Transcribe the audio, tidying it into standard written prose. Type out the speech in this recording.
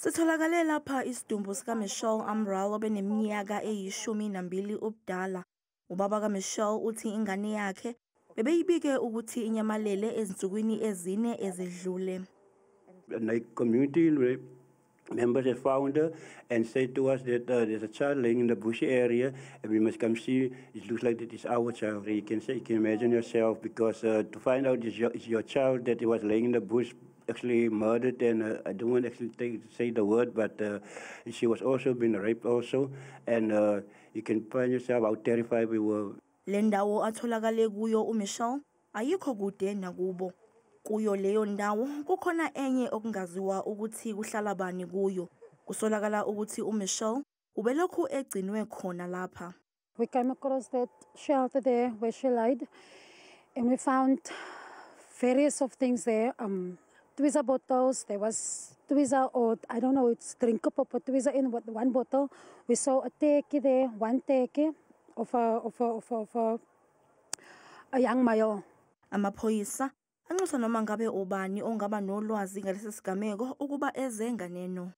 Sitholakale lapha isidumbu sikaMichelle Umbrell obeneminyaka eyi-12 ubudala. Ubaba kaMichelle uthi ingane yakhe bebeyibike ukuthi inyamalele ezinsukwini ezine ezidlule. The community members have found her and said to us that there's a child laying in the bushy area and we must come see. It looks like it is our child. You can imagine yourself, because to find out it's your child that was laying in the bush, actually murdered, and I don't want to actually say the word, but she was also been raped also, and you can find yourself how terrified we were. Le ndawo atholakale kuyo uMichelle ayikho kude nakubo. Kuyo leyo ndawo kukhona enye okungaziwa ukuthi kuhlala bani kuyo. Kusolakala ukuthi uMichelle ubelokhu egcinwe khona lapha. We came across that shelter there where she lied, and we found various of things there. Twiza bottles, there was Twiza, or I don't know, it's drink up of Twiza in one bottle. We saw a teki there, one teki of a young male. Amaphoyisa anxusa noma ngabe ubani ongaba nolwazi ngalesi sigameko ukuba eze nganeno.